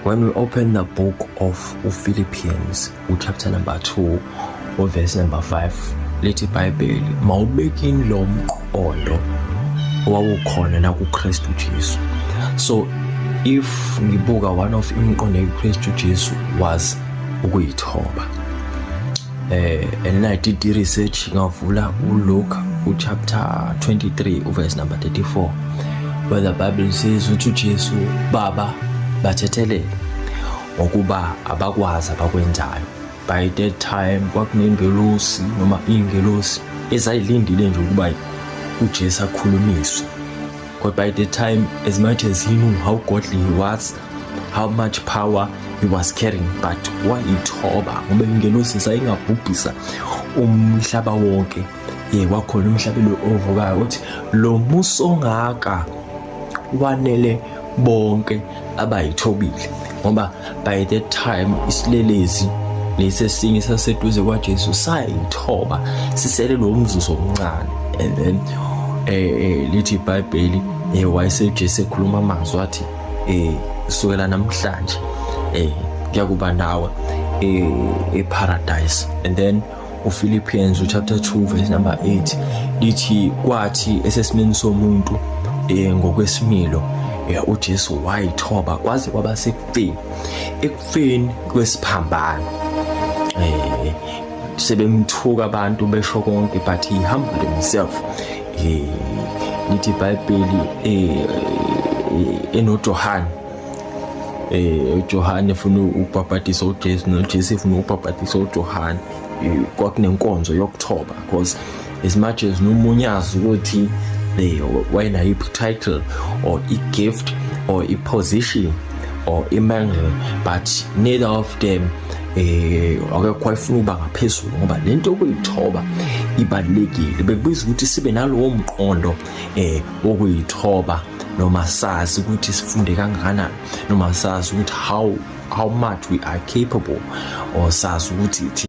When we open the book of Philippians, chapter number 2, verse number 5, lithi iBhayibheli, mawubekini lo mqondo owawukhona nakuKristu Jesu. So if ngibuka, one of imiqondo kaKristu Jesu was ukuyithoba. And I did the research, ngavula uLuke uchapter 23, verse number 34, where the Bible says ukuthi uJesu, "Baba, bathethelele, ngokuba abakwazi abakwenzayo." By that time kwakunengelosi noma ingelosi ezayilindile nje ukuba uJesu akhulumiswe, but by the time, as much as he knew how godly he was, how much power he was carrying, but wayithoba ngoba ingelosi sayingabhubhisa umhlaba wonke. Ye, wakhona umhlabelo ovukayo uthi lo muso ongaka wanele bonke abayithobile, ngoba by that time isilelesi lesi esinye saseduze kwaJesu sayithoba sisele lo mzuzu omncane. And then lithi iBhayibheli, wayeseJesu ekhuluma amazwi wathi, "Sukela namhlanje kuyakuba nawe eparadise." And then uPhilippians chapter 2 verse number 8 lithi kwathi esesimeni somuntu, ngokwesimilo, uJesu wayithoba kwaze kwaba sekufeni, ekufeni kwesiphambano. Sebemthuka abantu, besho konke, but he humbled himself. Lithi iBhayibheli, enoJohn, uJohn efuna ukubhabhadisa uJesu, noJesu efuna ukubhabhadisa uJohn, kwakunenkonzo yokuthoba, because as much as nomunye azi ukuthi wayenayo i-title or i-gift or i-position or i-mantle, but neither of them akekho wayefuna ukuba ngaphezulu, ngoba lento yokuyithoba ibalulekile. Bekubiza ukuthi sibe nalowo mqondo wokuyithoba, noma sazi ukuthi sifunde kangakanani, noma sazi ukuthi how much we are capable, or sazi ukuthi